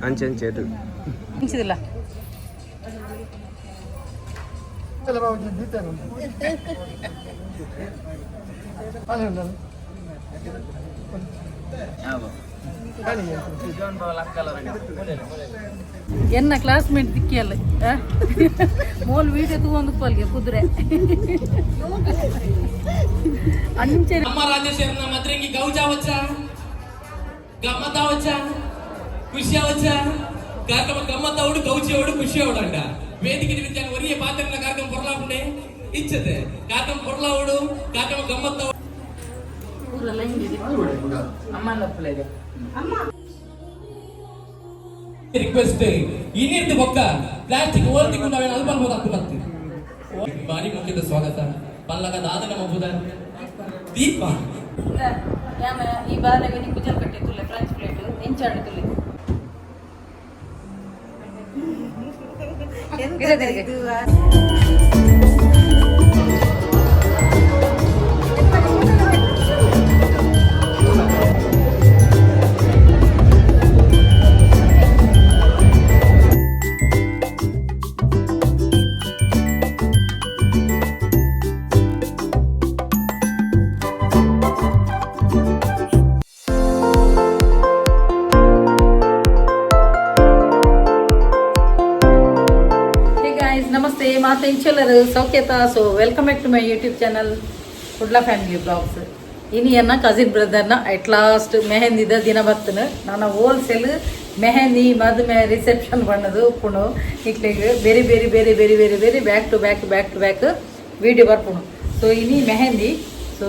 ಅಂಚೆ ಅಂಚೆ ಅದು ಇಂಚಿದಿಲ್ಲ. ಎನ್ನ ಕ್ಲಾಸ್ಮೇಟ್ ದಿಕ್ಕಿಯಲ್ಲ ಮೋಲ್ ವೀಡಿಯೋ ತಗೊಂಡು ಪಲ್ಗೆ ಕುದುರೆ ಅಂಚೆ. ನಮ್ಮ ರಾಜೇಶ್ವರನ ಮದ್ರಂಗಿ ಗೌಜ ಅವಚ್ಚ, ಗಮ್ಮತ್ ಅವಚ್ಚ, ಖುಷಿ ಅವಚ್ಚ. ಕಾರ್ಯಕ್ರಮ ಗಮ್ಮತ್ ಅವಡು, ಗೌಜಿ ಅವಡು, ಖುಷಿ ಅವಡು ಅಂಡ. ವೇದಿಕೆ ನಿಮಿತ್ತ ಒರಿಯ ಪಾತ್ರನ ಕಾರ್ಯಕ್ರಮ ಪೊರ್ಲಾಪುಂಡೆ ಇಚ್ಚತೆ. ಕಾರ್ಯಕ್ರಮ ಪೊರ್ಲಾವಡು, ಕಾರ್ಯಕ್ರಮ ಗಮ್ಮತ್. ಊರೆಲ್ಲ ಹಿಂಗಿದೆ. ರಿಕ್ವೆಸ್ಟ್, ಇನ್ನಿರ್ದು ಬೊಕ್ಕ ಪ್ಲಾಸ್ಟಿಕ್ ಓಲ್ ತಿಕ್ಕು ನಾವೇನು ಅಲ್ಪ ಅಲ್ಪ. ಬಾರಿ ಮುಖ್ಯದ ಸ್ವಾಗತ ಪಲ್ಲಕ ದಾದ ನಮ್ಮ ಬುಧ ದೀಪ. ಯಾನ ಈ ಬಾಲೆಗೆ ನೀ ಕುಜಲ್ ಕಟ್ಟೆ ತುಲ್ಲೆ, ಫ್ರೆಂಚ್ ಪ್ಲೇಟ್ ಎಂಚಾಡು ತುಲ್ಲೆ. Hey guys, ನಮಸ್ತೆ. ಮಾತ ಇಂಚಲರು ಸೌಖ್ಯತ? So welcome back to my YouTube channel Kudla family blogs. ಇನಿ ಎನ್ನ ಕಸಿನ್ ಬ್ರದರ್ನ ಅಟ್ ಲಾಸ್ಟ್ ಮೆಹಂದಿದ ದಿನ ಬತ್ತನ. ನಾನು ಹೋಲ್ಸೇಲ್ ಮೆಹಂದಿ, ಮದುವೆ, ರಿಸೆಪ್ಷನ್ ಬಣ್ಣದು ಉಪ್ಪುಣು. ಇಕ್ಲೆಗ್ ಬೇರೆ ಬೇರೆ ಬೇರೆ ಬೇರೆ ಬೇರೆ ಬೇರೆ back to back back to back video ಬರ್ಪುಣು. So ಇನಿ ಮೆಹಂದಿ. ಸೊ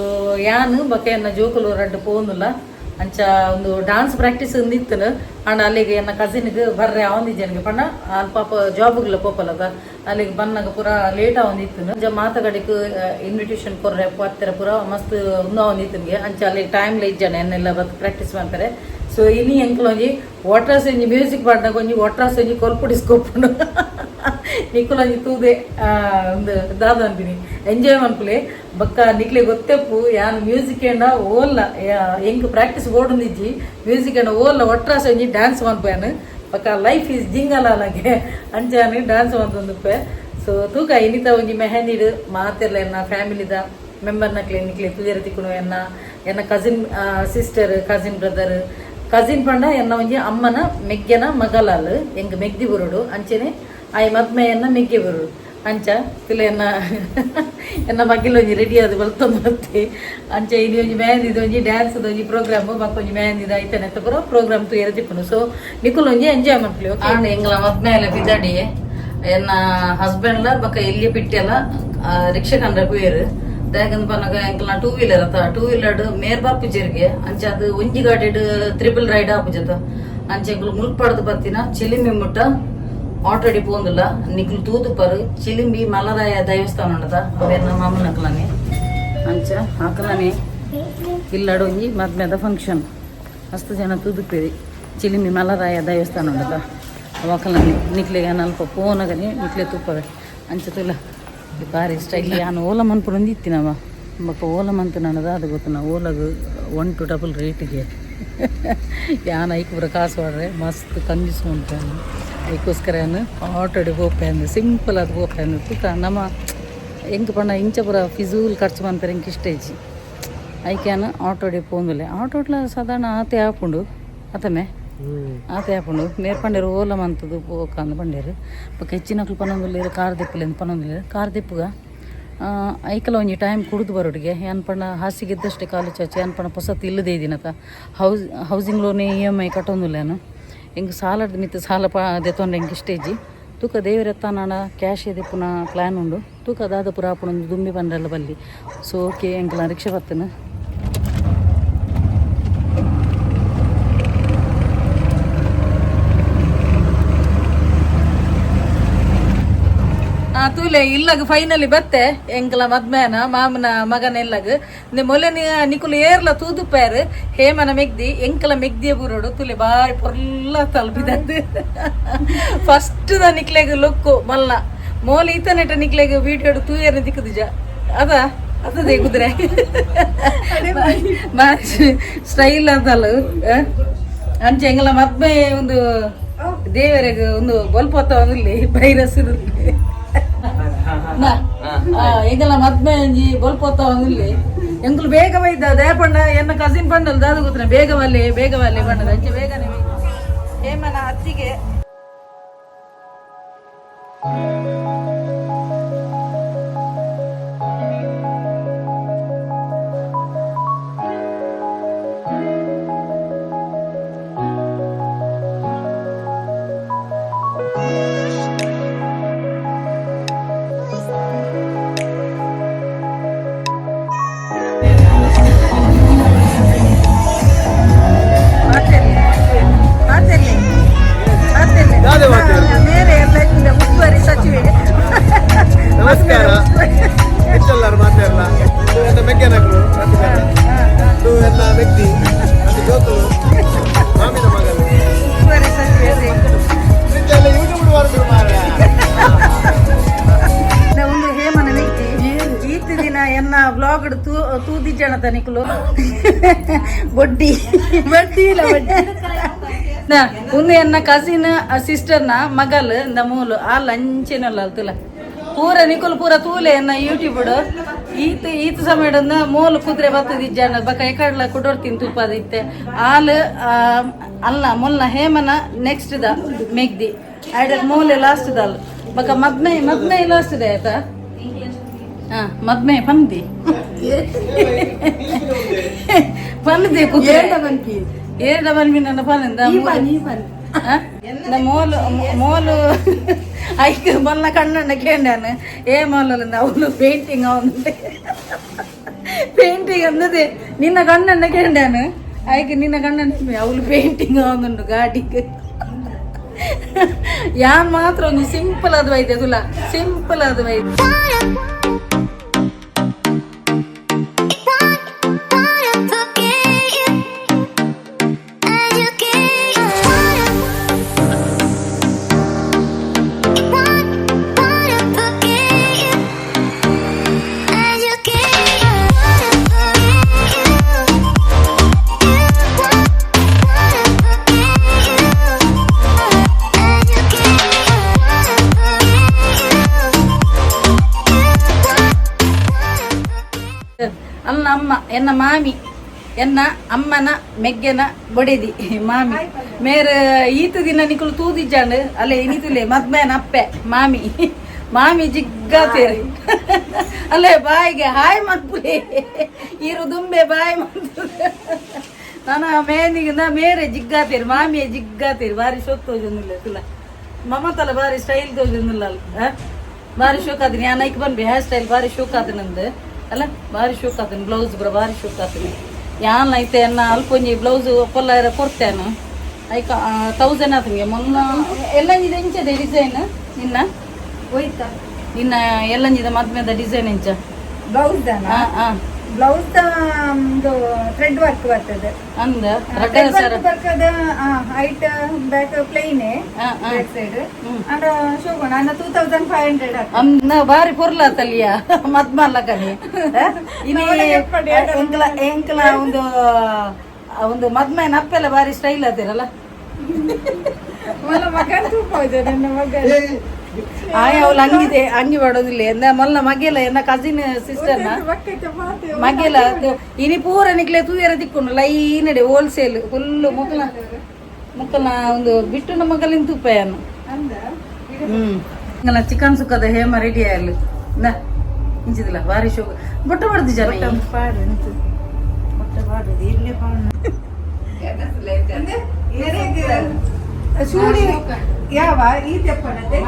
ಯಾನ್ ಬೊಕ ಎನ್ನ ಜೋಕುಲು ರಡ್ಡ್ ಪೋಂದುಲ್ಲ. ಅಂಚ ಒಂದು ಡಾನ್ಸ್ ಪ್ರಾಕ್ಟೀಸ್ ನಿತ್ತನು ಅಂಡ ಅಲ್ಲಿಗೆ ಎನ್ನ ಕಸಿನ್ಗೆ ಬರ್ರೆ ಅವಂದಿಜ್ಜನಿಗೆ ಪಂಡ ಅಲ್ಲಿ ಪಾಪ ಜಾಬ್ಗಳ ಪೋಪಲದ. ಅಲ್ಲಿಗೆ ಬನ್ನಾಗ ಪೂರ ಲೇಟ್ ಆವಂದಿತ್ತನು. ಅಂಚ ಮಾತಗಡಿಕ್ ಇನ್ವಿಟೇಷನ್ ಕೊರ್ರೆ ಪತ್ತೆರ ಪೂರ ಮಸ್ತ್ ಉಂದು ಅವಂದಿತ್ತನಿಗೆ. ಅಂಚ ಅಲ್ಲಿಗೆ ಟೈಮ್ ಇಜ್ಜಾನೆ ಎನ್ನೆಲ್ಲ ಬತ್ ಪ್ರಾಕ್ಟೀಸ್ ಮಾಡ್ತಾರೆ. ಸೊ ಇನಿ ಎಂಕ್ಲ ಒಂಜಿ ವಾಟ್ರಾಸ್ ಒಂಜಿ ಮ್ಯೂಸಿಕ್ ಪಾಡ್ನಾಗ ಒಂಜಿ ವಾಟ್ರಾಸ್ ಒಂಜಿ ಕೊಲ್ಪುಡಿಸ್ಕೊಪ್ಪುಂಡು. ನಿಕ್ಕುಲ ಒಂಜಿ ತೂದೆ ಒಂದು ದಾದ ಅಂತೀನಿ, ಎಂಜಾಯ್ ಮನ್ಪುಲೆ. ಬಕ್ಕ ನಿಕ್ಲೆ ಗೊತ್ತೆಪ್ಪು, ಯಾನ್ ಮ್ಯೂಸಿಕ್ ಏಂಡ ಓಲ್ಲ ಎಂಕ್ ಪ್ರಾಕ್ಟೀಸ್ ಓಡುಂದಿಜ್ಜಿ. ಮ್ಯೂಸಿಕ್ ಏಂಡ ಓಲ್ಲ ಒಟ್ರಾಸ್ ಒಂಜಿ ಡ್ಯಾನ್ಸ್ ಮನ್ಪುಯಾನು. ಬಕ್ಕ ಲೈಫ್ is ಜಿಂಗಲ ಅಲಗೆ ಅಂಚಾನು ಡ್ಯಾನ್ಸ್ ಮಂತೊಂದುಪ್ಪೆ. ಸೊ ತೂಕ ಇನಿತ ಒಂಜಿ ಮೆಹಂದಿಡ್ ಮಾತೆರ್ಲ ಎನ್ನ ಫ್ಯಾಮಿಲಿದ ಮೆಂಬರ್ ನಕ್ಲೆ ನಿಕ್ಲೆ ತೂಯರ ತಿಕ್ಕುನು. ಎನ್ನ ಎನ್ನ cousin sister, cousin brother. Cousin ಪಂಡ ಎನ್ನ ಒಂಜಿ ಅಮ್ಮನ ಮೆಗ್ಗೆನ ಮಗಲಾಲ್, ಎಂಕ್ ಮೆಗ್ದಿ ಬುರುಡು. ಅಂಚೆನೆ ಆಯ್ ಮದ್ಮೆಯನ್ನ ಮೆಗ್ಗೆ ಬರುಡು. ಅಂಚ ಪಿಲ ಎನ್ನ ಎನ್ನ ಮಗ್ಗಿಲ ಒಂಜಿ ರೆಡಿ ಆದ್ ಬಲ್ತೊಂದು ಬತ್ತಿ. ಅಂಚ ಇನಿ ಒಂಜಿ ಮೆಹಂದಿದ ಒಂಜಿ ಡ್ಯಾನ್ಸ್ ಒಂಜಿ ಪ್ರೋಗ್ರಾಮ್, ಬೊಕ್ಕ ಒಂಜಿ ಮೆಹಂದಿದ ಐತನೆ ಪೂರ ಪ್ರೋಗ್ರಾಮ್ ತೂಯರ ತಿಪ್ಪುನು. ಸೊ ನಿಕುಲು ಒಂಜಿ ಎಂಜಾಯ್ ಮನ್ಪುಲೆ, ಓಕೆ? ಎಂಗ್ಲ ಮದ್ಮೆಲ ಬಿದಾಡಿ. ಎನ್ನ ಹಸ್ಬೆಂಡ್ಲ ಬೊಕ್ಕ ಎಲ್ಲಿ ಪಿಟ್ಟೆಲ್ಲ ರಿಕ್ಷಾ ಕಂಡ್ರೆ ಪೋಯೆರ್. ದಾಯೆಗಂದ್ ಪನ್ನಗ ಎಂಕಲ್ನ ಟೂ ವೀಲರ್ ಅತ್ತ, ಟೂ ವೀಲರ್ ಮೇರ್ ಬರ್ಪುಜೆರ್ಗೆ. ಅಂಚ ಅದು ಒಂಜಿ ಗಾಡಿಡ್ ತ್ರಿಬಲ್ ರೈಡ್ ಆಪುಜತ. ಅಂಚ ಎಂಕುಲು ಮುಲ್ಪಡ್ದು ಬತ್ತಿನ ಚಿಲಿಂಬಿ ಮುಟ್ಟ ಆಟೋಡಿ ಪೋಂದುಲ್ಲ. ನಿಕುಲು ತೂದು ಪರು ಚಿಲಿಂಬಿ ಮಲರಾಯ ದೇವಸ್ಥಾನ ಉಂಡದ, ಅವೆನ್ನ ಮಾಮನಕ್ಲನೆ. ಅಂಚ ಅಕಲನೆ ಇಲ್ಲಡ್ ಒಂಜಿ ಮದ್ಮೆದ ಫಂಕ್ಷನ್. ಮಸ್ತ್ ಜನ ತೂದುಪೇರಿ. ಚಿಲಿಂಬಿ ಮಲರಾಯ ದೇವಸ್ಥಾನ ಉಂಡದ, ಅಕಲನೆ. ನಿಕ್ಲೆಗ್ ಅಲ್ಪ ಪೋನಗನೆ ನಿಕ್ಲೆ ತೂಪವೆ. ಅಂಚ ತೂಲ, ಬಾರಿ ಸ್ಟೈಲ್. ಯಾನ್ ಓಲ ಮನ್ಪುನೊಂದು ಇತ್ತಿನವ. ಬೊಕ್ಕ ಓಲ ಮಂತ್ ನನದ ಅದು ಗೊತ್ತುನ, ಓಲಗ್ one to double ರೇಟಿಗೆ. ಯಾನ್ ಐಕ್ ಪೂರ ಕಾಸು ಪಾಡ್ರೆ ಮಸ್ತ್ ಕಂಜೂಸ್ ಮನ್ಪುವೆ. ಐಕೋಸ್ಕರ ಯಾನ್ ಆಟೋಡೆ ಪೋಪೆ ಅಂದ್, ಸಿಂಪಲ್ ಆದ್ ಪೋಪೆ ಅಂದ್. ತೂಕ, ನಮ ಎಂಕ್ ಪಂಡ ಇಂಚ ಪೂರ ಫಿಜೂಲ್ ಖರ್ಚು ಮನ್ಪೆರೆ ಎಂಕ್ ಇಷ್ಟ ಇಜ್ಜಿ. ಐಕ್ ಯಾನ್ ಆಟೋಡೆ ಪೋಂದುಲ್ಲೆ. ಆಟೋಡ್ಲ ಸಾಧಾರಣ ಆತೆ ಆಪುಂಡು ಅತಮೆ, ಆತೆ ಆಪುಂಡು. ಮೇರ್ ಪಂಡೆರ್ ಓಲ ಮಂತುದು ಪೋಕ ಅಂದ್ ಪಂಡೆರ್. ಬೊಕ್ಕ ಹೆಚ್ಚಿನಕ್ಲು ಪನೊಂದುಲ್ಲೆರ್ ಕಾರ್ ದೆಪ್ಪುಲೆ ಅಂದ್ ಪನೊಂದುಲ್ಲೆರ್. ಕಾರ್ ದೆಪ್ಪುಗ, ಐಕಲ ಒಂಜಿ ಟೈಮ್ ಕುಡ್ದು ಬರೋಡಿಗೆ. ಯಾನ್ ಪಂಡ ಹಾಸಿಗೆ ಇದ್ದಷ್ಟೇ ಕಾಲು ಚಾಚಿ. ಯಾನ್ ಪಂಡ ಪೊಸತ್ ಇಲ್ಲದೆ ಇದಿನತ, housing loan EMI ಕಟ್ಟೊಂದುಲ್ಲೇನು. ಎಂಕ್ ಸಾಲದ ಮಿತ್ತ್ ಸಾಲ ಪ ದೆತ್ತೊಂಡ ಎಂಕ್ ಇಷ್ಟ ಇಜ್ಜಿ. ತೂಕ, ದೇವೆರೆತ್ತಾನಾಂಡ ಕ್ಯಾಶ್ ದೆಪ್ಪುನ ಪ್ಲ್ಯಾನ್ ಉಂಡು. ತೂಕ, ದಾದ ಪೂರ ಆಪುಂಡು ದುಂಬಿ ಪಂಡಲ್ಲ ಬಲ್ಲಿ. ಸೊ ಓಕೆ, ಎಂಕ್ಲ ರಿಕ್ಷಾ ಬತ್ತನ. ತೂಲೆ, ಇಲ್ಲಗ ಫೈನಲಿ ಬತ್ತೆ ಎಂಕಲ ಮದ್ಮೇನ ಮಾಮನ ಮಗನ ಇಲ್ಲಗ. ಮೊಲೆ ನಿಕುಲು ಏರ್ಲ ತೂದುಪೇರು ಹೇಮನ ಮೆಗ್ದಿ, ಎಂಕಲ ಮೆಗ್ದಿಯ ಬುರೋಡು. ತುಲೆ, ಬಾರಿ ಪೊರ್ಲ ತಲುಪಿದದ್ದು. ಫಸ್ಟ್ the ನಿಕ್ಲೆಗ್ ಲುಕ್ಕು ಮಲ್ಲ ಮೋಲೆ ಇತನೆಟ ನಿಕ್ಲೆಗ್ ವೀಡಿಯೋಡು ತೂಯರ್ನ ದಿಕ್ಕುದಿಜ ಅದ. ಅತ್ತದೆ ಕುದುರೆ ಸ್ಟೈಲ್ ಅಂತಲ್ಲ. ಅಂಚೆ ಎಂಗಲ ಮದ್ಮೆ ಒಂದು ದೇವರಿಗೆ ಒಂದು ಬೊಲ್ಪೊತ್ತ ಇಲ್ಲಿ ಬೈರಸ್. ಎಂಗಲ ಮದ್ಮೆ ಒಂಜಿ ಬೊಲ್ಪೊತ್ತ ಇಲ್ಲಿ ಎಂಕುಲು ಬೇಗ ಬೈದ ದೇಪಂಡ ಎನ್ನ ಕಸಿನ್ ಪಂಡಲ್ ದಾದ ಗೊತ್ತಿನ ಬೇಗ ಬಲ್ಲೆ ಬೇಗ ಬಲ್ಲೆ ಪಂಡದ ಅಂಚೆ ಬೇಗನೆ ಹೇಮನ ಅತ್ತಿಗೆ. ದಾದೆ ಮಾತೆರ್ಲೆ. ಮೇರೆ ಎಲ್ಲ ಉಸ್ತುವಾರಿ ಸಚಿವೆ. ನಮಸ್ಕಾರ, ಹೆಚ್ಚೆಲ್ಲರೂ ಮಾತಾಡಲ್ಲ. ಇದು ಎಲ್ಲ ಮೆಗ್ಗನಕುಲು, ಇದು ಎಲ್ಲ ವ್ಯಕ್ತಿ ಅದು ಜೋಕುಲು, ಮಾಮಿನ ಮಗಲು. ಉಸ್ತುವಾರಿ ಸಚಿವೆ. ಎಲ್ಲ ಯೂಟ್ಯೂಬ್ ಬರ್ತದೆ ಮಾರ್ರೆ. ಒಂದು ಹೇಮನ ವ್ಯಕ್ತಿ ಈತ ದಿನ ಎನ್ನ ಬ್ಲಾಗ್ ತೂ ತೂದಿಜ್ಜಣ ತನಿಕುಲು ಬೊಡ್ಡಿ ಬಡ್ಡಿ ಇಲ್ಲ ಬಡ್ಡಿ. ಒಂದು ಎನ್ನ ಕಸಿನ್ ಸಿಸ್ಟರ್ನ ಮಗಲ್ ಇಂದ ಮೂಲು ಆಲ್ ಅಂಚೆನಲ್ಲ ಅಲ್ತುಲ ಪೂರ ನಿಕುಲು ಪೂರ ತೂಲೆ ಎನ್ನ ಯೂಟ್ಯೂಬ್. ಈತ ಈತ ಸಮಯಡನ್ನ ಮೂಲು ಕುದುರೆ ಬತ್ತದಿಜ್ಜಾಣ ಬಕ ಎಕಡ್ಲ ಕುಡೋರ್ತಿನ್ ತುಪ್ಪದಿತ್ತೆ ಆಲ್. ಅಲ್ಲ, ಮೊಲ್ಲ ಹೇಮನ ನೆಕ್ಸ್ಟ್ the ಮೆಗ್ದಿ ಐಡಲ್ ಮೂಲೆ ಲಾಸ್ಟ್ ದಲ್ ಬಕ ಮದ್ಮೆ ಮದ್ಮೆ ಲಾಸ್ಟ್ ದೆ ಆಯ್ತಾ. ಹಾ, ಮದ್ಮೆ ಪಂದಿ ಪಂದಿ ಕುದುರೆ ಏರ್ಡ ಬನ್ಮಿ ನನ್ನ ಪಂದ ಮೋಲು ಮೋಲು ಐಕ್ ಮೊಲ್ಲ ಕಣ್ಣಣ್ಣ ಕೇಂಡಾನು ಏ ಮೊಲ್ಲಲಿಂದ ಅವನು ಪೇಂಟಿಂಗ್ ಅವನು ಪೇಂಟಿಂಗ್ ಅಂದದೆ ನಿನ್ನ ಕಣ್ಣಣ್ಣ ಕೇಂಡಾನು ಐಕ್ ನಿನ್ನ ಕಣ್ಣಣ್ಣ ಅವಳು ಪೇಂಟಿಂಗ್ ಅವನುಂಡು ಗಾಡಿಗೆ. ಯಾನ್ ಮಾತ್ರ ಒಂದು ಸಿಂಪಲ್ ಅದು ವೈದ್ಯ ತುಲ ಸಿಂಪಲ್ ಅದು ವೈದ್ಯ. ಅಲ್ಲ, ಅಮ್ಮ ಎನ್ನ ಮಾಮಿ, ಎನ್ನ ಅಮ್ಮನ ಮೆಗ್ಗೆನ ಬೊಡೆದಿ ಮಾಮಿ ಮೇರೆ. ಈತ ದಿನ ನಿಕುಲು ತೂದಿಜ್ಜಾಂಡ್ ಅಲ್ಲೇ ಇನಿತುಲೆ ಮದ್ಮೇನ ಅಪ್ಪೆ ಮಾಮಿ ಮಾಮಿ ಜಿಗ್ಗಾತೇರಿ ಅಲ್ಲೇ. ಬಾಯಿಗೆ ಹಾಯ್ ಮನ್ಪುಲೆ ಇರು ದುಂಬೆ ಬಾಯ್ ಮನ್ಪು. ನಾನು ಮೇನಿಗೆ ನಾ ಮೇರೆ ಜಿಗ್ಗಾತೇರಿ ಮಾಮಿಯೇ ಜಿಗ್ಗಾತೇರಿ. ಬಾರಿ ಶೋಕ್ ತೋಜೊಂದಿಲ್ಲ ತುಲ ಮಮತಲ ಬಾರಿ ಸ್ಟೈಲ್ ತೋಜೊಂದಿಲ್ಲ ಅಲ್ಲ. ಬಾರಿ ಶೋಕ್ ಆದಿನಿ ನಾನು ಐಕ್ ಬನ್ಬಿ ಹೇರ್ ಸ್ಟೈಲ್ ಬಾರಿ ಶೋಕ್ ಆದ ನಂದು ಅಲ್ಲ. ಬಾರಿ ಶೋಕ್ ಆತನ ಬ್ಲೌಸ್ ಪೂರ ಬಾರಿ ಶೋಕ್ ಆತನ. ಯಾನ್ ಐತೆ ಎನ್ನ ಅಲ್ಪ ಒಂಜಿ ಬ್ಲೌಸ್ ಪೊಲ್ಲ ಕೊಡ್ತೇನೆ ಐಕ 1000 ಆತನಿಗೆ ಮೊನ್ನ. ಎಲ್ಲಂಜಿದ ಎಂಚದೆ ಡಿಸೈನ್ ನಿನ್ನ? ಹೋಯ್ತಾ? ನಿನ್ನ ಎಲ್ಲಂಜಿದ ಮದ್ಮೆದ ಡಿಸೈನ್ ಎಂಚ? ಬ್ಲೌಸ್ ದಾನ? ಆ ಆ. ಬ್ಲೌಸ್ ಒಂದು ಥ್ರೆಡ್ ವರ್ಕ್ ಬರ್ತದೆ. ಅಂದ ರಡ್ಡೆ ಥ್ರೆಡ್ ಸರ. ವರ್ಕ್ ಬರ್ತದ. Height back plain. ಆ, ಆ. Back side. ಹ್ಮ್. And ಶೋಗೋಣ ಅನ್ನ 2500. ಅಂದ ಬಾರಿ ಪೊರ್ಲ ತಲಿಯ ಮದ್ಮಲ್ಲ ಕಣಿ ಇನಿ. ಎಂಕಲ ಎಂಕಲ ಒಂದು ಒಂದು ಮದ್ಮೆ ನಪ್ಪೆಲ್ಲ ಬಾರಿ ಸ್ಟೈಲ್ ಆತಿರಲ್ಲ. ಮಗನ್ ತೂಪ ಇದೆ ನನ್ನ ಮಗ. ಆಯ್ ಅವಳು ಅಂಗಿದೆ ಅಂಗಿ ಮಾಡೋದಿಲ್ಲ ಎಂದ ಮೊಲ್ಲ ಮಗೆಲ ಎನ್ನ ಕಸಿನ್ ಸಿಸ್ಟರ್ನ ಮಗೆಲ. ಇನಿ ಪೂರ ನಿಕ್ಲೆ ತೂಯರ ತಿಕ್ಕೊಂಡು ಲೈನ್ ಇಡೆ ಹೋಲ್ಸೇಲ್ ಫುಲ್ ಮುಕ್ಕಲ ಮುಕ್ಕಲ ಒಂದು ಬಿಟ್ಟು ನಮ್ಮ ಮಗಲಿನ ತುಪ್ಪಯನ್ನು. ಅಂದ. ಹ್ಮ್ ಚಿಕನ್ ಸುಕ್ಕದ ಹೇಮ ರೆಡಿ ಆಯ್ಲು ಇಂದ ಇಂಚಿದಿಲ್ಲ ಬಾರಿ ಶೋಕ ಬೊಟ್ಟ ಬಡ್ದು ಜನ. ಚೂಡಿ ಯಾವ ಈ ತೆಪ್ಪನತೆ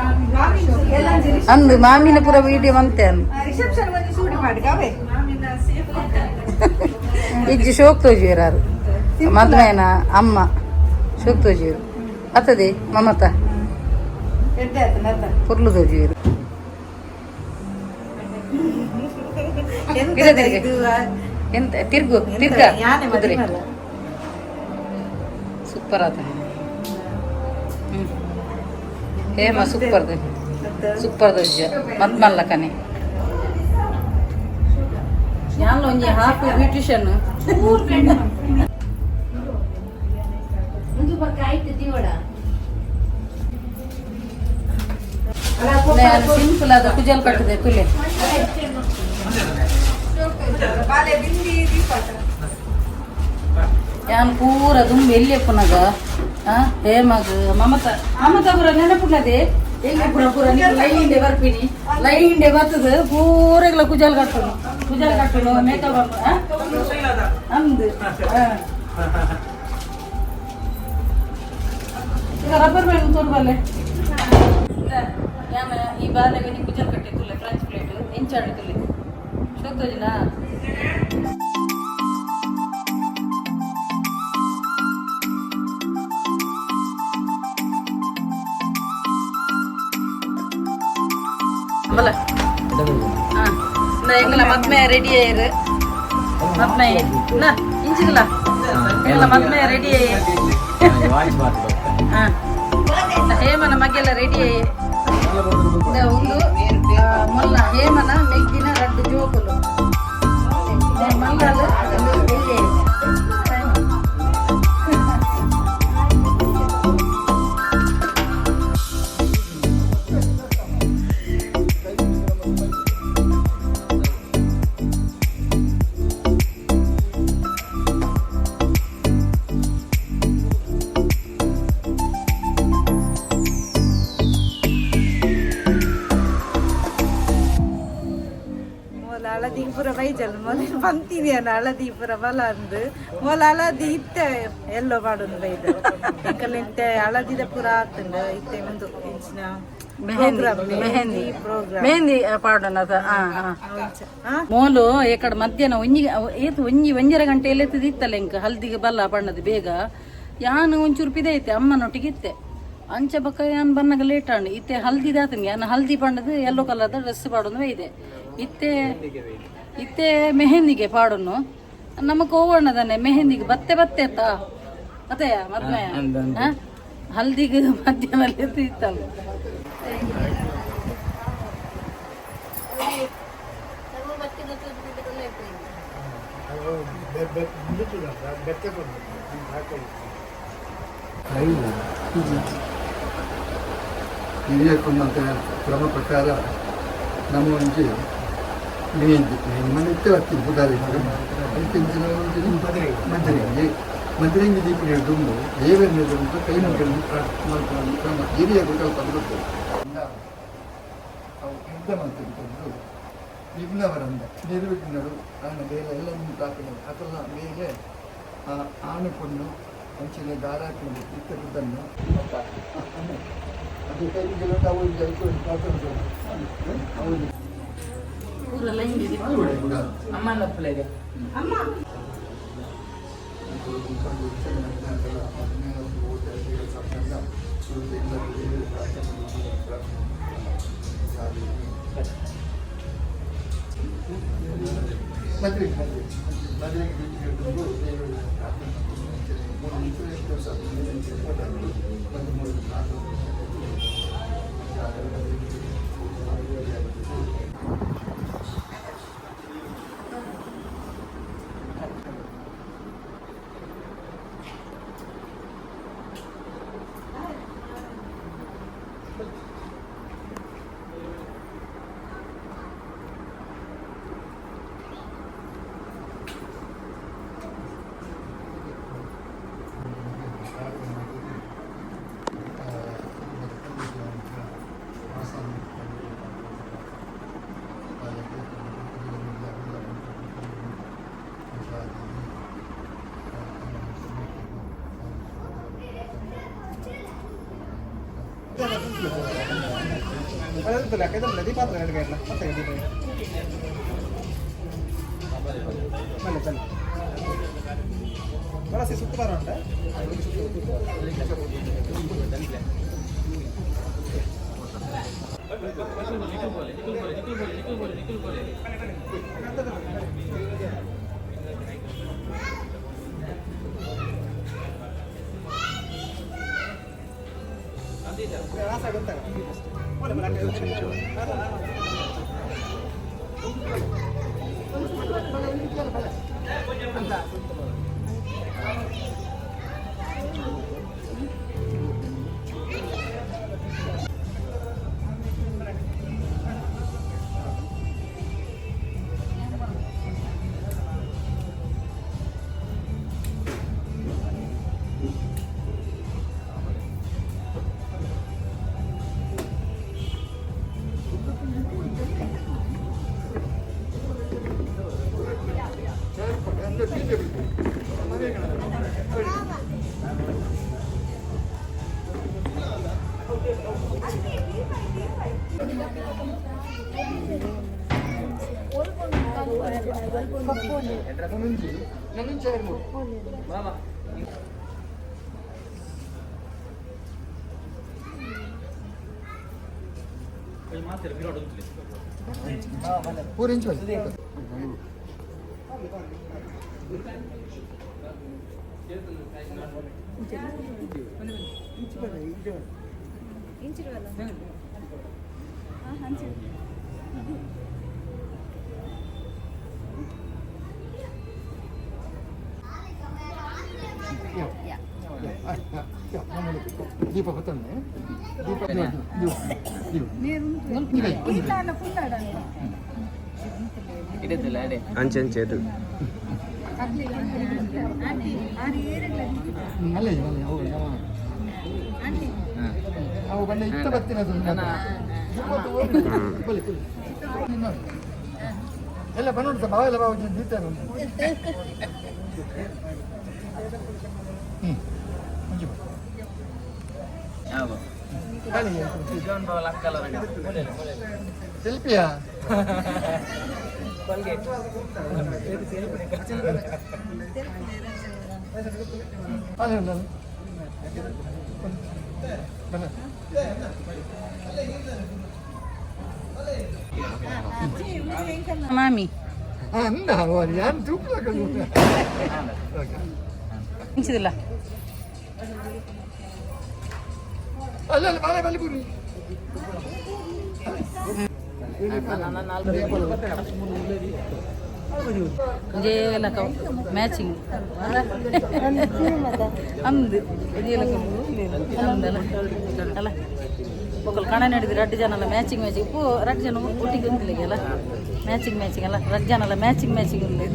ಎಲ್ಲಂಜಿರಿ. ಅಂದು ಮಾಮಿನ ಪೂರ ವೀಡಿಯೋ ಮಂತೆ ಅಂದು. ರಿಸೆಪ್ಷನ್ ಒಂದು ಚೂಡಿ ಮಾಡಿ ಅವೇ. ಇಜ್ಜಿ ಶೋಕ್ ತೋಜುವಿರಾರು ಮದ್ಮೇನ ಅಮ್ಮ ಶೋಕ್ ತೋಜುವಿರು ಅತ್ತದೆ ಮಮತಾ. ಎಡ್ಡೆ ಆತನ ಅತ್ತ. ಪುರ್ಲು ತೋಜುವಿರು. ಎಂತದ ಇರ ತಿರ್ಗಿ. ಇದು? ಎಂತ ತಿರ್ಗು ತಿರ್ಗ. ಯಾನೆ. ಕುದುರೆ. ಮದಿಮಲ್ಲ. ಸೂಪರ್ ಆತ. ಹೇಮ ಸೂಪರ್ ಸೂಪರ್ ದೊಜ್ಜ ಮದ್ಮಲ್ಲ ಕಣೆ. ಯಾನ್ ಒಂಜಿ ಹಾಫ್ ಬ್ಯೂಟಿಷಿಯನ್. ಒಂದು ಪಕ್ಕ ಆಯ್ತು ದಿವಡ. ಸಿಂಪಲ್ ಆದ ಕುಜಲ್ ಕಟ್ಟದೆ ತುಲೆ. ಬಾಲೆ ಬಿಂದಿ ದೀಪಾಟ. ಯಾನ್ ಪೂರ ದುಂಬು ಎಲ್ಲಿ ಪುನಗ ಹೇಮಗ್ ಮಮತ ಮಮತ ಪೂರ ನೆನಪುನದೆ. ಎಲ್ಲಿ ಪೂರ ಪೂರ ನೀವು ಲೈನ್ ಇಂಡೆ ಬರ್ಪಿನಿ, ಲೈನ್ ಇಂಡೆ ಬರ್ತದ. ಪೂರೆಗ್ಲ ಕುಜಲ್ ಕಟ್ಟುನು, ಕುಜಲ್ ಕಟ್ಟುನು, ಮೇಕಪ್. ಅಂದು ಈಗ ರಬ್ಬರ್ ಬ್ಯಾಂಡ್ ತೋರ್ಬಲ್ಲೆ. ಯಾನ ಈ ಬಾಲೆಗೆ ನೀ ಕುಜಲ್ ಕಟ್ಟಿ ತುಲೆ, ಫ್ರೆಂಚ್ ಪ್ಲೇಟ್ ಎಂಚಾಡು ತುಲೆ ಶೋಕ್ತೋಜಿನಾ. ಬಲ ಎಂಗಲ ಮದ್ಮೆ ರೆಡಿ ಆಯಿರು. ಮದ್ಮೆ ನಾ ಇಂಚಿಗಲ ಎಂಗಲ ಮದ್ಮೆ ರೆಡಿ ಆಯಿ. ಹಾ, ಹೇಮನ ಮಗ್ಗೆಲ್ಲ ರೆಡಿ ಆಯಿ. ಒಂದು ಮೊಲ್ಲ ಹೇಮನ ಮೆಗ್ಗಿನ ರಡ್ಡು ಜೋಕುಲು ಮಲ್ಲಾಲು ಎಲ್ಲಿ. ಮೊಲ ಹಳದಿ ಪೂರ ಬೈಜಲ್ ಮೊಲ ಪಂತಿನಿ ಹಳದಿ ಪೂರ ಬಲ ಅಂದು ಮೊಲ ಹಳದಿ ಇತ್ತೆ ಎಲ್ಲೋ ಪಾಡೊಂದು ಬೈದ ಎಂಕಲ್ ಇತ್ತೆ ಹಳದಿದ ಪೂರ ಆತುಂಡು ಇತ್ತೆ ಒಂದು ಇಂಚಿನ ಮೆಹಂದಿ. ಪ್ರೋಗ್ರಾಮ್. ಮೆಹಂದಿ. ಪ್ರೋಗ್ರಾಮ್. ಮೆಹಂದಿ ಪಾಡೋಣ. ಹಾ ಹಾ, ಮೋಲು ಏಕಡೆ ಮಧ್ಯಾಹ್ನ ಒಂಜಿ ಏತ್ ಒಂಜಿ ಒಂಜರ ಗಂಟೆ ಎಲ್ಲೆತ್ತದ ಇತ್ತಲ್ಲ. ಎಂಕ್ ಹಲ್ದಿಗೆ ಬಲ್ಲ ಬಣ್ಣದ ಬೇಗ ಯಾನ್ ಒಂಚೂರು ಪಿದೆ ಐತೆ ಅಮ್ಮನೊಟ್ಟಿಗೆ ಇತ್ತೆ. ಅಂಚ ಬಕ್ಕ ಯಾನ್ ಬನ್ನಗ ಲೇಟ್ ಆಂಡ್. ಇತ್ತೆ ಹಲ್ದಿ ದಾತನ್ಗೆ ಯಾನ್ ಹಲ್ದಿ ಬಣ್ಣದ ಯೆಲ್ಲೋ ಕಲರ್ದ ಡ್ರೆಸ್ ಪಾಡೊಂದು ಇದೆ. ಇತ್ತೆ ಇತ್ತೆ ಮೆಹಂದಿಗೆ ಪಾಡೋನು. ನಮಕ್ ಹೋಗೋಣದಾನೆ ಮೆಹಂದಿಗೆ ಬತ್ತೆ ಬತ್ತೆ ಅತ್ತ ಅತ್ತಯ್ಯ ಮದ್ಮೆ ಹಲ್ದಿಗೆ ಮಧ್ಯಾಹ್ನ ಇತ್ತಲ್ಲ. ಹಿರಿಯ ಕೊಂದಂತ ಕ್ರಮ ಪ್ರಕಾರ ನಮ್ಮ ಒಂಜಿ ಮೆಹಂದಿ ಮೆಹಂದಿ ಮನೆ ಇತ್ತೆ ಬರ್ತೀನಿ ಪುದಾರಿ ಐತಿಂಚಿನ ಒಂಜಿ ಮದ್ರಿಂಗಿ ಮದ್ರಿಂಗಿ ದೀಪ ದುಂಬು ದೇವರ ದುಂಬು ಕೈ ಮುಗಿದು ಪ್ರಾರ್ಥನೆ ಮಾಡ್ಕೊಂಡು ಕ್ರಮ ಹಿರಿಯರು ಕಲ್ಪ ಗೊತ್ತು. ಅವು ಯುದ್ಧ ಮಾಡ್ತಿದ್ದು ವಿಘ್ನವರಂದ ನಿರ್ವಿಘ್ನರು ಆನ ಬೇಲೆ ಎಲ್ಲ ಪ್ರಾರ್ಥನೆ ಅದೆಲ್ಲ ಮೇಲೆ ಆ ಆಣು ಪೊಣ್ಣು ಅಂಚಿನ ದಾರಾಕೊಂಡು ಇತ್ತದನ್ನು ಅದು ಕೈ ಮುಗಿಲು ಅವು ಪ್ರಾರ್ಥನೆ ಅವು. ಪೂರ ಲೈನ್. ಅಮ್ಮನ. ಮದುವೆ ಮದುವೆ ಮದುವೆಗೆ ಮೂರು 4 ಇಂಚ್. ದೀಪ ಗೊತ್ತಂದೆ ದೀಪ ದೀಪ ದೀಪ. ಅಂಚೆ ಅಂಚೆ ಅದು. ಅಲ್ಲೇ ಅಲ್ಲೇ ಹೌದು. ಅವು ಬಣ್ಣ ಇತ್ತ ಬರ್ತೀನಿ ಅದು. ಬಲಿ ಎಲ್ಲ ಬಂದು ಬಾವ ಎಲ್ಲ ಬಾವ ದೀತ. ಹ್ಞೂ ಮಂಜು ಸೆಲ್ಫಿಯಾ? ಅಲ್ಲ ಬನ್ನ. ಮಾಮಿ. ಅಂದ ಯಾರು ತೂಕ. ಇಂಚಿದಿಲ್ಲ. ಅಲ್ಲ ಅಲ್ಲ, ಬಾಳೆ ಬಲಿ ಬುರಿ. ಒಂಜೇ ಲಕ ಮ್ಯಾಚಿಂಗ್ ಅಂದು ಒಂಜೇ ಲಕ ಅಂದಲ್ಲ ಅಲ್ಲ. ಒಕ್ಕಲ್ ಕಣ ನಡೆದು ರಡ್ಡು ಜನ ಅಲ್ಲ ಮ್ಯಾಚಿಂಗ್ ಮ್ಯಾಚಿಂಗ್. ಪೂ ರಡ್ಡು ಜನ ಒಟ್ಟಿಗೆ ಉಂದಿಲ್ಲ ಅಲ್ಲ, ಮ್ಯಾಚಿಂಗ್ ಮ್ಯಾಚಿಂಗ್ ಅಲ್ಲ. ರಡ್ಡು ಜನ ಅಲ್ಲ ಮ್ಯಾಚಿಂಗ್ ಮ್ಯಾಚಿಂಗ್ ಉಂದು.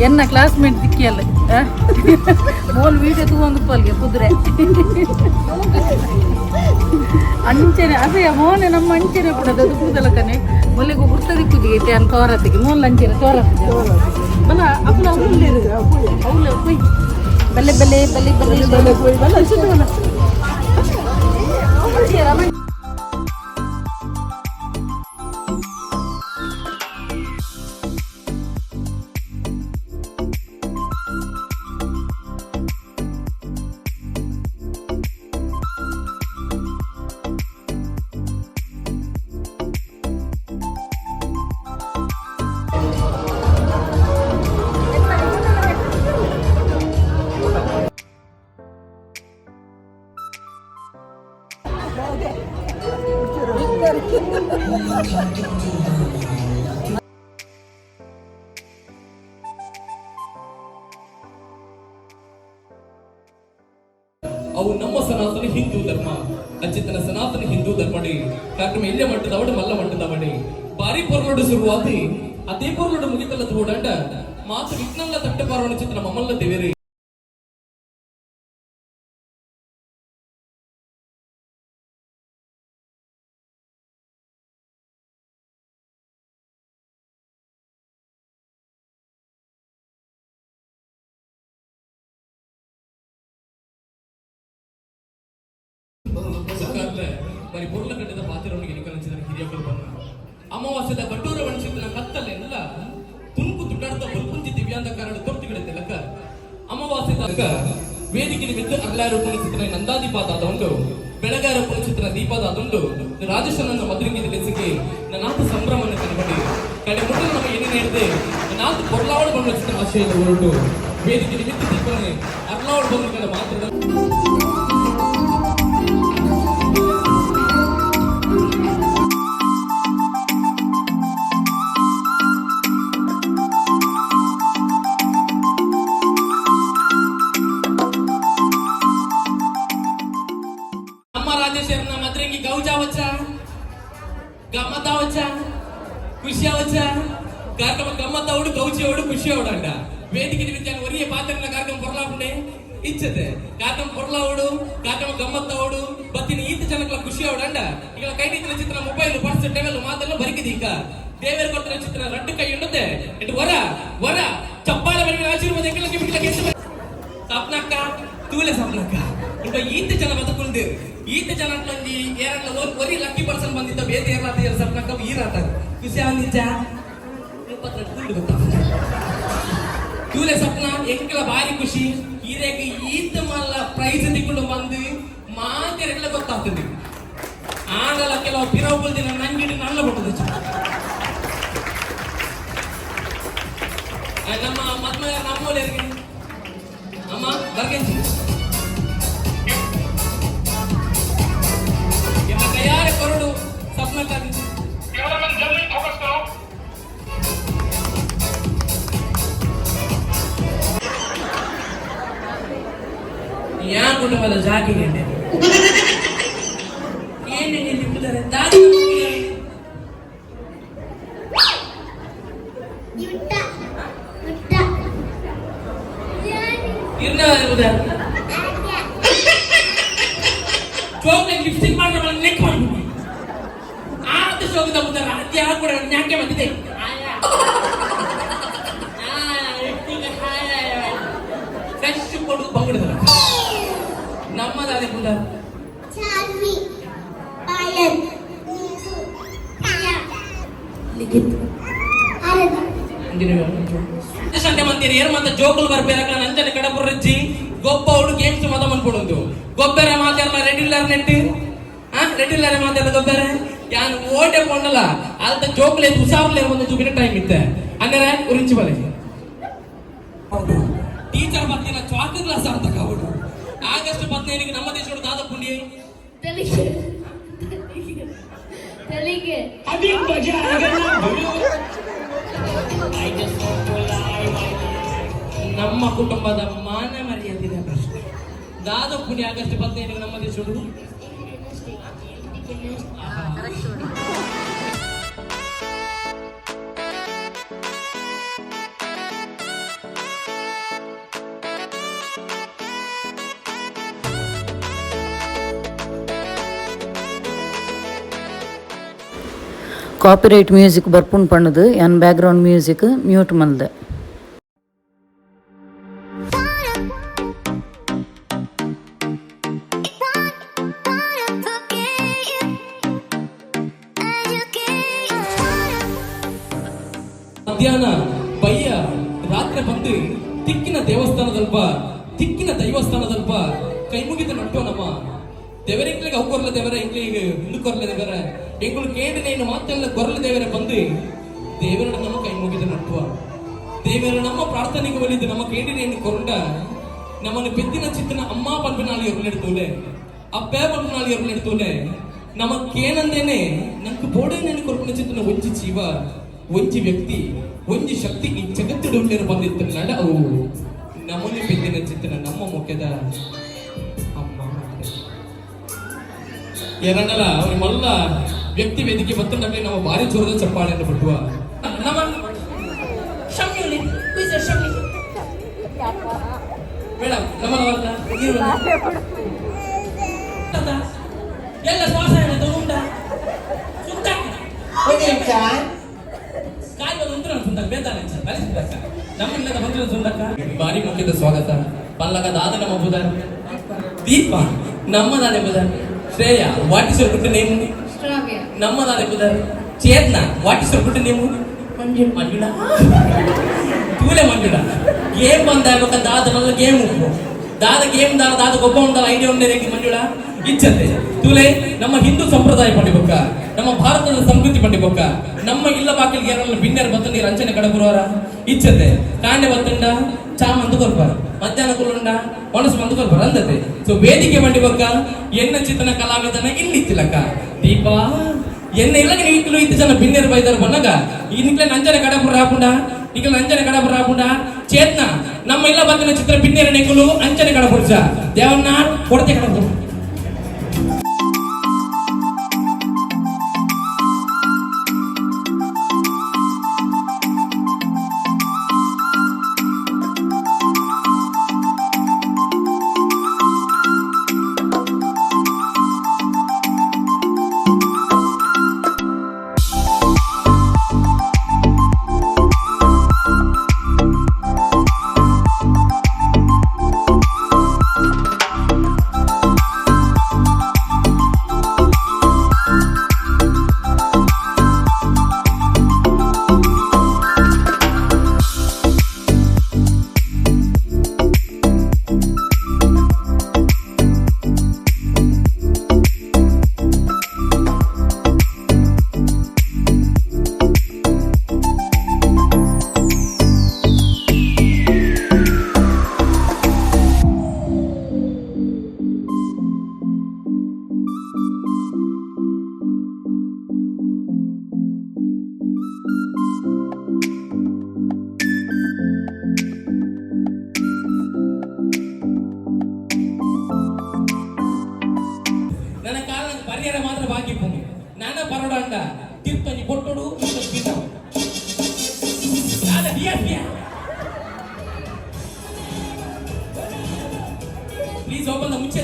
ಎನ್ನ ಕ್ಲಾಸ್ಮೇಟ್ ದಿಕ್ಕಿಯಲ್ಲ ಮೋಲ್ ವೀಡಿಯೋ ತಗೊಂಡು ಪಲ್ಗೆ ಕುದುರೆ ಅಂಚನೆ ಅದೇ ಮೋನೆ ನಮ್ಮ ಅಂಚನೆ ಕೂಡ ಅದು ಕೂದಲಕನೆ ಮೊಲೆಗು ಗುರ್ತ ದಿಕ್ಕುಜಿಗೆ ಐತೆ ಅನ್ ತೋರತ್ತಿಗೆ ಮೋಲ್ ಅಂಚನೆ ತೋರತ್ತಿಗೆ ಬಲ ಅಪ್ಪಲ ಅವ್ಲು ಅವ್ಲು ಕೊಯ್ ಬಲ್ಲೆ ಬಲ್ಲೆ ಬಲ್ಲೆ ಬಲ್ಲೆ ಬಲ್ಲೆ ಕೊಯ್ ಬಲ್ಲ ಅನ್ಸುತ್ತೆ ಬಲ್ಲ. ಅವು ನಮ್ಮ ಸನಾತನ ಹಿಂದೂ ಧರ್ಮ ಅಂಚಿತನ ಸನಾತನ ಹಿಂದೂ ಧರ್ಮಡಿ ಕಾರ್ಯಕ್ರಮ ಇಲ್ಲೇ ಮಟ್ಟದವಡು ಮಲ್ಲ ಮಟ್ಟದವಡಿ ಬಾರಿ ಪೊರ್ಲುಡು ಶುರುವಾತಿ ಅದೇ ಪೊರ್ಲುಡು ಮುಗಿತಲ್ಲ ತೋಡಂಡ ಮಾತು ವಿಘ್ನಲ್ಲ ತಟ್ಟೆ ಪಾರ್ವಣ ಚಿತ್ರ ಮಮ್ಮಲ್ಲ ದೇವೇರಿ. ಮಲ್ಲ ಬರಿ ಪೊರ್ಲ ಕಟ್ಟದ ಪಾತ್ರವನ್ನು ಎನಿಕಲಿಸಿದ ಹಿರಿಯಕರು ಬಣ್ಣ ಅಮಾವಾಸ್ಯದ ಕಟೋರ ವಣಿಸಿದ ಕತ್ತಲೆಲ್ಲ ತುಣುಕು ತುಟಾಡ್ದ ಬಲ್ಪುಂಚಿ ದಿವ್ಯಾಂಧಕಾರಡು ತೊರ್ತಿಗಳ ತಿಲಕ ಅಮಾವಾಸ್ಯದ ವೇದಿಕೆ ನಿಮಿತ್ತ ಅರ್ಲಾರು ಪುಣಿಚಿತ್ರ ನಂದಾದೀಪಾದ ಉಂಟು ಬೆಳಗಾರ ಪುಣಿಚಿತ್ರ ದೀಪದ ಅದುಂಡು ರಾಜೇಶನನ್ನ ಮದ್ರಿಂಗಿ ತಿಳಿಸಿಕೆ ನಾತು ಸಂಭ್ರಮವನ್ನು ಕನಬಡಿ ಕಡೆ ಮುಟ್ಟಲು ನಮ್ಮ ಏನೇನು ಹೇಳಿದೆ ನಾಲ್ಕು ಪೊರ್ಲಾವಡು ಬಂದ ಚಿತ್ರ ಆಶಯದ ಹೊರಟು ವೇದಿಕೆ ನಿಮಿತ್ತ ದೀಪನೆ ಅರ್ಲಾವಡು ಬಂದ ಕಡೆ ಮಾತ್ರ. ನಮ್ಮ ರಾಜೇಶ್ವರನ ಮದ್ರಂಗಿ ಗೌಜಾವಚ್ಚ ಗಮ್ಮತ್ತಾವಚ್ಚ ಖುಷಿ ಅವಚ್ಚ ಕಾರ್ಯಕ್ರಮ ಗಮ್ಮತ್ತಾವಡು ಗೌಚಿ ಅವಡು ಖುಷಿ ಅವಡಂಡ ವೇದಿಕೆ ನಿಮಿತ್ತ ಒರಿಯ ಪಾತ್ರನ ಕಾರ್ಯಕ್ರಮ ಪೊರ್ಲಾಪುಂಡೆ ಇಚ್ಚತೆ ಕಾರ್ಯಕ್ರಮ ಪೊರ್ಲಾವಡು ಕಾರ್ಯಕ್ರಮ ಗಮ್ಮತ್ತಾವಡು ಬತ್ತಿನ ಈತ ಜನಕ್ಲ ಖುಷಿ ಅವಡಂಡ ಈಗ ಕೈ ಚಿತ್ರ ಮೊಬೈಲ್ ಪರ್ಸ್ ಟೆವೆಲ್ ಮಾತೆಲ್ಲ ಬರಿಕಿದೀಕ ದೇವರ ಕೊಡ್ತಿನ ಚಿತ್ರ ರಡ್ಡು ಕೈ ಉಂಡುತ್ತೆ ಇಟ್ಟು ವರ ವರ ಚಪ್ಪಾಳೆ ಬರಿವಿನ ಆಶೀರ್ವಾದ ಎಂಕಲಕ್ಕೆ ಬಿಟ್ಲ ಕೆಸ ಸಪ್ನಕ್ಕ ತೂಲೆ ಸಪ್ನಕ್ಕ ಇಂಪ ಈತ ಜನ ಬದುಕುಲ್ದು ಈತ ಜನ ಅಂಟ್ಲೊಂಜಿ ಏರಲ್ಲ ಒರಿ ಲಕ್ಕಿ ಪರ್ಸನ್ ಬಂದಿದ್ದ ಬೇತೆ ಏರ್ಲಾತ ಏರ್ ಸಪ್ನಕ್ಕ ಈರಾತ ಖುಷಿ ಆಂದಿಚ್ಚ 22 ಕೂಲ್ಡು ಗೊತ್ತಾ ತೂಲೆ ಸಪ್ನ ಎಂಕಲ ಬಾರಿ ಖುಷಿ ಈರೇಗ ಈತ ಮಲ್ಲ ಪ್ರೈಸ್ ತಿಕ್ಕೊಂಡು ಬಂದು ಮಾತೆರೆಲ್ಲ ಗೊತ್ತಾಗ್ತದೆ ಆಗಲ್ಲ ಕೆಲವು ಪಿರವು ದಿನ ನಂಗಿಡಿ ನಲ್ಲ ಬಿಟ್ಟದ ನಮ್ಮ ಮದ್ಮ ನಮ್ಮೋಲಿ ಅಮ್ಮ ಬರ್ಗೆಂಚಿ ಎನ್ನ ಕೈಯಾರೆ ಕೊರಡು ಸಪ್ನ ಯಾ ಕುಟುಂಬದ ಜಾಗಿಗೆ ಏನು ನಿಂತಿದ್ದಾರೆ ದಾದಿ ಚಾಕ್ಲೇಟ್ ಲಿಪ್ಸ್ಟಿಕ್ ಮಾಡ್ರೆ ನೆಕ್ ಮಾಡ್ಬಿಟ್ಟು ಆತ ಶೋಕದ ಉದಾರ ಅತಿ ಹಾಕೊಡ ಯಾಕೆ ಬಂದಿದೆ ಫ್ರೆಶ್ ಕೊಡು ಬಂಗಡದ ನಮ್ಮದಾದೆ ಪುಟ ಸಂಡೆ ಮಂದಿರ ಏರ್ ಮತ್ತೆ ಜೋಕುಲು ಬರ್ಬೇಕ ನಂಜನ ಕಡಪುರಜ್ಜಿ ಗೊಬ್ಬ ಅವಳು ಗೇಮ್ಸ್ ಮತ ಮನ್ಕೊಡುದು ಗೊಬ್ಬರ ಮಾತಾಡಲ್ಲ ರೆಡಿಲ್ಲರ್ ನೆಟ್ ರೆಡಿಲ್ಲರೆ ಮಾತಾಡ ಗೊಬ್ಬರ ಯಾನ್ ಓಟೆ ಪೊಂಡಲ ಅಲ್ತ ಜೋಕುಲೆ ಹುಷಾರ್ಲೆ ಒಂದು ಜುಬಿನ ಟೈಮ್ ಇತ್ತೆ ಅಂದರೆ ಉರಿಂಚಿ ಬಲೆ ಟೀಚರ್ ಬತ್ತಿನ ಚಾಕ್ ಕ್ಲಾಸ್ ಅಂತ ಕಾವಡು ಆಗಸ್ಟ್ 15ಕ್ಕೆ ನಮ್ಮ ದೇಶದ ದಾದ ಪುಣ್ಯ ತೆಲಿಗೆ ನಮ್ಮ ಕುಟುಂಬದ ಮಾನ ಮರ್ಯಾದೆಯ ಪ್ರಶ್ನೆ ದಾದ ಪುಣ್ಯ ಆಗಸ್ಟ್ 15ಕ್ಕೆ ನಮ್ಮ ದೇಶಡು ಕಾಪಿರೈಟ್ ಮ್ಯೂಸಿಕ್ ಬರ್ಪುಂಡು ಪಣ್ಣದು ಯಾನ್ ಬ್ಯಾಕ್ಗ್ರೌಂಡ್ ಮ್ಯೂಸಿಕ್ ಮ್ಯೂಟ್ ಮಲ್ದೆ. ಮಧ್ಯಾಹ್ನ ಬಯ್ಯ ರಾತ್ರಿ ಬಂದು ತಿಕ್ಕಿನ ದೇವಸ್ಥಾನದಲ್ಪ ತಿಕ್ಕಿನ ದೈವಸ್ಥಾನದಲ್ಪ ಕೈ ಮುಗಿದ ನಟ್ಟು ನಮ್ಮ ದೇವರೆಂಗ್ಲಿಗೆ ಅವು ಕೊರ್ಲ ದೇವರ ಎಂಗ್ಲಿಗೆ ಹಿಂದು ಕೊರ್ಲ ದೇವರ ಎಂಗಳು ಕೇಂದ್ರ ನೇನು ಮಾತೆಲ್ಲ ಕೊರಲ ದೇವರ ಬಂದು ದೇವರ ನಮ್ಮ ಕೈ ಮುಗಿದ ನಟ್ಟುವ ದೇವರ ನಮ್ಮ ಪ್ರಾರ್ಥನೆಗೆ ಒಲಿದು ನಮ್ಮ ಕೇಂದ್ರ ಕೊರಂಡ ನಮ್ಮನ್ನು ಪೆದ್ದಿನ ಚಿತ್ತನ ಅಮ್ಮ ಪನ್ಪಿನಾಳಿ ಎರುಳೆಡ್ತೂಲೆ ಅಪ್ಪೆ ಪನ್ಪಿನಾಳಿ ಎರುಳೆಡ್ತೂಲೆ ನಮ್ಮ ಕೇನಂದೇನೆ ನಂಗೆ ಬೋಡೆ ಕೊರ್ಪಿನ ಚಿತ್ತನ ಒಂಜಿ ಜೀವ ಒಂಜಿ ವ್ಯಕ್ತಿ ಒಂಜಿ ಶಕ್ತಿ ಈ ಜಗತ್ತಿಡುಳ್ಳೇರು ಬಂದಿತ್ತು ಅವು ನಮ್ಮನ್ನು ಪೆದ್ದಿನ ಚಿತ್ತನ ನಮ್ಮ ಮುಖ್ಯದ ಅಮ್ಮ ಎರಡಲ್ಲ ಅವ್ರಿಗೆ ಮಲ್ಲ ವ್ಯಕ್ತಿ ವೇದಿಕೆ ಬತ್ತಂಡಲ್ಲಿ ನಮ್ಮ ಭಾರಿ ಜೋರದ ಚಪ್ಪಾಳೆಯನ್ನು ಬಿಟ್ಟುವ ನಮ್ಮ ಶಮ್ಯುಲಿ ಶಮ್ಯು ಮೇಡಮ್ ನಮ್ಮ ಎಲ್ಲ ಶ್ವಾಸ ಉಂಟ ಕಾಯಿ ಬಂದು ಸುಂದಕ್ಕ ಬೇತಾನೆ ಬಲಿ ಸುಂದಕ್ಕ ನಮ್ಮ ಇಲ್ಲದ ಬಂದ್ರೆ ಸುಂದಕ್ಕ ಭಾರಿ ಮುಖ್ಯದ ಸ್ವಾಗತ ಪಲ್ಲಕ ದಾದ ನಮ್ಮ ಬುಧ ದೀಪ ನಮ್ಮದಾದೆ ಬುಧ Shreya, what is your good name? Shravya. ನಮ್ಮದಾದ ಕುದಾರ್. Chetana, what is your good name? Manjula. Manjula, ತೂಲೆ ಮಂಜುಳ. ಗೇಮ್ ಬಂದಾಗ ದಾದ ನಲ್ಲ ಗೇಮ್ ಉಪ್ಪು ದಾದ ಗೇಮ್ ದಾದ ದಾದ ಗೊಬ್ಬ ಉಂಡಲ್ಲ ಐಡಿಯಾ ಉಂಡೆ ಮಂಜುಳ ಇಚ್ಛತೆ. ತೂಲೆ, ನಮ್ಮ ಹಿಂದೂ ಸಂಪ್ರದಾಯ ಪಂಡಿಬೊಕ್ಕ, ನಮ್ಮ ಭಾರತದ ಸಂಸ್ಕೃತಿ ಪಂಡಿಬೊಕ್ಕ, ನಮ್ಮ ಇಲ್ಲ ಬಾಕಿಲ್ಗೆ ಯಾರಲ್ಲ ಬಿನ್ನೆರ್ ಬತ್ತ ನೀರು ಅಂಚನೆ ಕಡಬುರವರ ಇಚ್ಛತೆ. ಕಾಂಡೆ ಬತ್ತಂಡ ಚಾ ಮಂದು ಕೊರ್ಪಾರ, ಮಧ್ಯಾಹ್ನ ಕುಲ್ಲುಂಡ ಒಣಸು ಮಂದು ಕೊರ್ಪಾರ ಅಂದತೆ. ಸೊ ವೇದಿಕೆ ಬಂಡಿಬೊಕ್ಕ ಎನ್ನ ಚಿತ್ತನ ಕಲಾವಿದನ ಇಲ್ಲಿ ಇತ್ತಿಲಕ್ಕ ದೀಪಾ ಎನ್ನ ಇಲ್ಲಗ ನೀಕ್ಲು ಇತ್ತು ಜನ ಬಿನ್ನೆರ್ ಬೈದಾರ ಬನ್ನಗ ಈ ನಿಕ್ಲೆ ನಂಜನೆ ಕಡಪುರ ರಾಪುಂಡ, ನಿಕ್ಲೆ ನಂಜನೆ ಕಡಪುರ ರಾಪುಂಡ. ಚೇತ್ನ, ನಮ್ಮ ಇಲ್ಲ ಬತ್ತಿನ ಚಿತ್ರ ಬಿನ್ನೆರ ನೆಕ್ಕುಲು ಅಂಚನೆ ಕಡಪುರ್ಚ ದೇವನ್ನ ಕೊಡತೆ ಕಡಪುರ. ನನ್ನ ಕಾಲ ಪರಿಹಾರ ಮಾತ್ರ ಬಾಕಿ ಪೋನು ನಾನ ಪರೋಡ ಅಂಡ ತಿರ್ತನಿ ಬೊಟ್ಟೋಡು ಪ್ಲೀಸ್ ಓಪನ್ the ಮುಂಚೆ.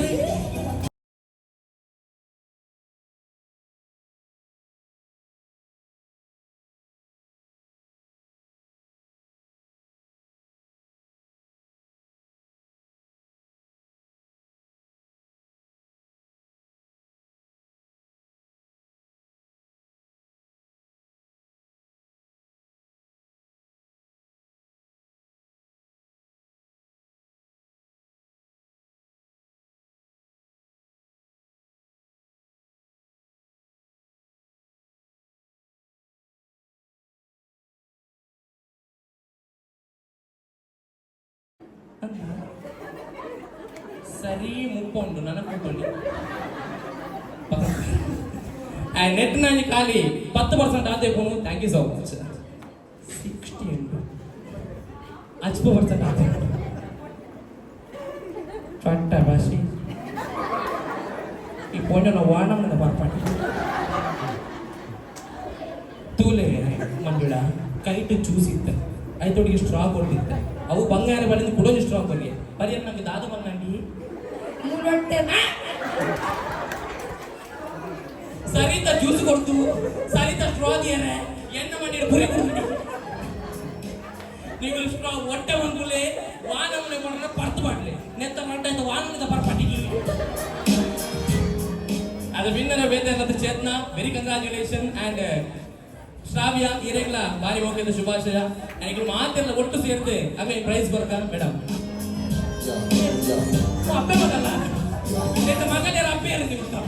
ಸರಿ ಮುಪ್ಪ ಉಂಟು ನನಗೆ ಮುಪ್ಪುಂಡು. ನೆಟ್ ನಾನಿ ಖಾಲಿ 10% ಆತೆ phone. Thank you so much. 60 ಉಂಟು, 10% ಆತೆ ಚೊಟ್ಟ ಭಾಷೆ. ಈ ಪೊಣ್ಣನ ವಾಣಮ್ಮನ ಬರ್ಪಾಟಿ. ತೂಲೆ ಮಂಜುಳ, ಕೈಟ್ ಜ್ಯೂಸ್ ಇತ್ತ, ಐತೊಟ್ಟಿಗೆ ಸ್ಟ್ರಾ ಕೊಟ್ಟಿತ್ತ. ಅವು ಬಂಗಾರ ಬಳಿಂದ ಕುಡೊಂಜಿ ಸ್ಟ್ರಾ ಕೊರ್ಗೆ ಪರಿಯರ್ ನಂಗೆ ದಾದ ಬಂಗಾಂಡಿ. ಸರಿತ ಜ್ಯೂಸ್ ಕೊಡ್ತು, ಸರಿತ ಸ್ಟ್ರಾ ದಿಯರೆ, ಎಣ್ಣ ಮಂಡಿಡ ಪುರಿ ಕೊಡ್ತು. ನೀವು ಸ್ಟ್ರಾ ಹೊಟ್ಟೆ ಬಂದ್ಕೂಲೆ ವಾನಮ್ಮನೆ ಕೊಡ್ರೆ ಪರ್ತು ಮಾಡ್ಲಿ ನೆತ್ತ ಮಟ್ಟ ವಾನಮ್ಮನೆ ಬರ್ಪಾಟಿಗೆ. ಅದು ವಿನ್ನರ್ ಬೇತೆ ಅನ್ನೋದು. ಚೇತನ, ವೆರಿ ಕಂಗ್ರಾಚುಲೇಷನ್. ಅಂಡ್ ಶ್ರಾವ್ಯ ಈರೆಗ್ಲ ಬಾರಿ ಹೋಗಿದ್ದ ಶುಭಾಶಯ. ಅಂಡ್ ಮಾತೆಲ್ಲ ಒಟ್ಟು ಸೇರ್ತೆ ಆಮೇಲೆ ಪ್ರೈಸ್ ಬರ್ಕ ಮೇಡಮ್. ಅಪ್ಪೆ ಮಗಲ್ಲ, ಮಗನ ಅಪ್ಪೆ ಇರುತ್ತೆ ಗೊತ್ತಾ?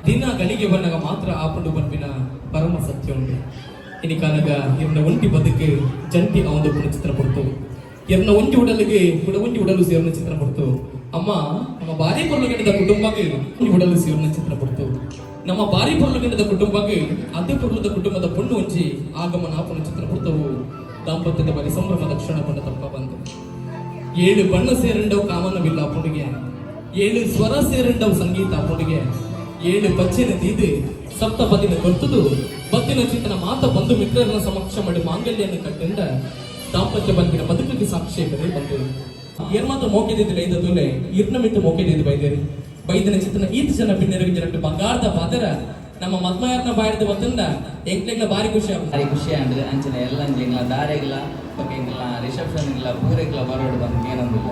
ದಿನ ಗಳಿಗೆ ಬಂದಾಗ ಮಾತ್ರ ಆಪುಂಡು ಪನ್ಪಿನ ಪರಮ ಸತ್ಯ ಉಂಟು. ಇನಿಕಾನಗ ಇರ್ನ ಒಂಟಿ ಬದುಕು ಜಂಟಿ ಅವಂದು ಪುಣ ಚಿತ್ರ ಪಡ್ತು. ಇರ್ನ ಒಂಜಿ ಉಡಲಿಗೆ ಕುಡ ಒಂಜಿ ಉಡಲು ಸೇರ್ನ ಚಿತ್ರ ಪಡ್ತು. ಅಮ್ಮ, ನಮ್ಮ ಭಾರಿ ಪೊರ್ಲುಗಂಡದ ಕುಟುಂಬಕ್ಕೆ ಒಂಜಿ ಉಡಲು ಸೇರ್ನ ಚಿತ್ರ ಪಡ್ತು. ನಮ್ಮ ಭಾರಿ ಪೊರ್ಲುಗಂಡದ ಕುಟುಂಬಕ್ಕೆ ಅದೇ ಪೊರ್ಲುದ ಕುಟುಂಬದ ಪೊಣ್ಣು ಒಂಜಿ ಆಗಮನ ಪುಣ ಚಿತ್ರ ಪಡ್ತವು. ದಾಂಪತ್ಯದ ಬಲಿ ಸಂಭ್ರಮದ ಕ್ಷಣ ಪಂಡ ತಪ್ಪ ಬಂತು. ಏಳು ಬಣ್ಣ ಸೇರಂಡವು ಕಾಮನವಿಲ್ಲ ಪುಣಿಗೆ, ಏಳು ಸ್ವರ ಸೇರಂಡವು ಸಂಗೀತ ಪುಣಿಗೆ, ಏಳು ಬಚ್ಚಿನ ದೀದು ಸಪ್ತಪದಿನ ಕೊರ್ತುದು ಬತ್ತಿನ ಚಿಂತನ ಮಾತ ಬಂಧು ಮಿತ್ರರ ಸಮಕ್ಷ ಮಾಡಿ ಮಾಂಗಲ್ಯನ್ನು ಕಟ್ಟಿಂದ ದಾಂಪತ್ಯ ಬಂದಿನ ಬದುಕಿಗೆ ಸಾಕ್ಷಿ ಬರೀ ಬಂದು. ಏರ್ಮಾತ ಮೋಕೆದಿದ್ದಿಲ್ಲ ಐದ ತುಲೆ ಇರ್ನ ಮಿತ್ತು ಮೋಕೆದಿದ್ದು ಬೈದೇರಿ ಬೈದಿನ ಚಿತ್ತನ ಈತ ಜನ ಬಿನ್ನೆರಗೆ ಜನಟ್ಟು ಬಂಗಾರದ ಪಾದರ ನಮ್ಮ ಮದ್ಮಯಾರ್ನ ಬಾಯಿರ್ದು ಬತ್ತಂದ ಎಂಕ್ಲೆಗ್ಲ ಬಾರಿ ಖುಷಿ ಆಗುತ್ತೆ. ಭಾರಿ ಖುಷಿ ಆಂಡ್ ಅಂಚನೆ ಎಲ್ಲ ಎಂಗ್ಲ ದಾರೆಗ್ಲ ಬೊಕ ಎಂಗ್ಲ ರಿಸೆಪ್ಷನ್ ಇಲ್ಲ ಪೂರೆಗ್ಲ ಬರೋಡು ಬಂದು ಏನೊಂದಿಲ್ಲ.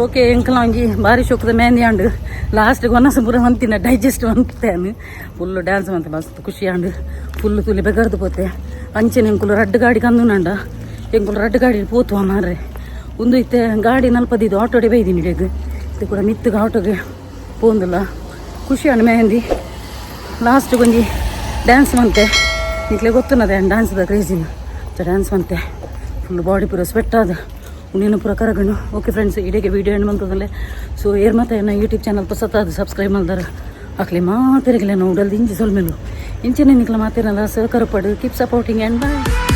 ಓಕೆ, ಎಂಕಲ ಒಂಜಿ ಬಾರಿ ಶೋಕದ ಮೆಹಂದಿ ಆಂಡ್. ಲಾಸ್ಟ್ ಒನಸ್ ಪೂರ ಮಂತಿನ ಡೈಜೆಸ್ಟ್ ಮಂತೇನು. ಫುಲ್ ಡ್ಯಾನ್ಸ್ ಮಂತೆ, ಮಸ್ತ್ ಖುಷಿ ಆಂಡ್. ಫುಲ್ ತುಲಿ ಬೆಗರ್ದು ಪೋತೆ. ಅಂಚೆನೆ ಎಂಕುಲು ರಡ್ಡ್ ಗಾಡಿ ಕಂದುನಂಡ. ಎಂಕುಲು ರಡ್ಡ್ ಗಾಡಿ ಪೋತುವ ಮಾರ್ರೆ. ಒಂದು ಇತ್ತೆ ಗಾಡಿ ನಲ್ಪದಿದ್ದು ಆಟೋಡೆ ಬೈದಿನಿ ಇಡೆಗ್. ಇತ್ತೆ ಕೂಡ ಮಿತ್ತುಗೆ ಆಟೋಗೆ ಪೋಂದಿಲ್ಲ. ಖುಷಿ ಆಂಡ್. ಮೆಹಂದಿ ಲಾಸ್ಟ್ ಒಂಜಿ ಡ್ಯಾನ್ಸ್ ಮಂತೆ. ನಿಕ್ಲೆ ಗೊತ್ತುನದೆ ಡ್ಯಾನ್ಸ್ದ ಕ್ರೇಜಿನ. ಡ್ಯಾನ್ಸ್ ಮಂತೆ, ಫುಲ್ ಬಾಡಿ ಪೂರ ಸ್ವೆಟ್ ಆದ, ಉಣ್ಣಿನ ಪೂರ ಕರಗಣು. ಓಕೆ ಫ್ರೆಂಡ್ಸ್, ಇಡೀ ವಿಡಿಯೋ ಎಂಡ್ ಮಂತದಲ್ಲೇ. ಸೊ ಏರ್ ಮತ್ತೆ ಎನ್ನ ಯೂಟ್ಯೂಬ್ ಚಾನಲ್ ಪೊಸತ್ತಾದ ಸಬ್ಸ್ಕ್ರೈಬ್ ಮಲ್ದಾರ, ಅಕ್ಲೆ ಮಾತೆರೆಗ್ಲೆ ಉಡಲ್ದ ಇಂಚಿ ಸೊಲ್ಮೆಲು. ಇಂಚಿನ ನಿಕ್ಲ ಮಾತೇನಲ್ಲ ಸಹಕಾರ ಪಡು. Keep supporting and bye.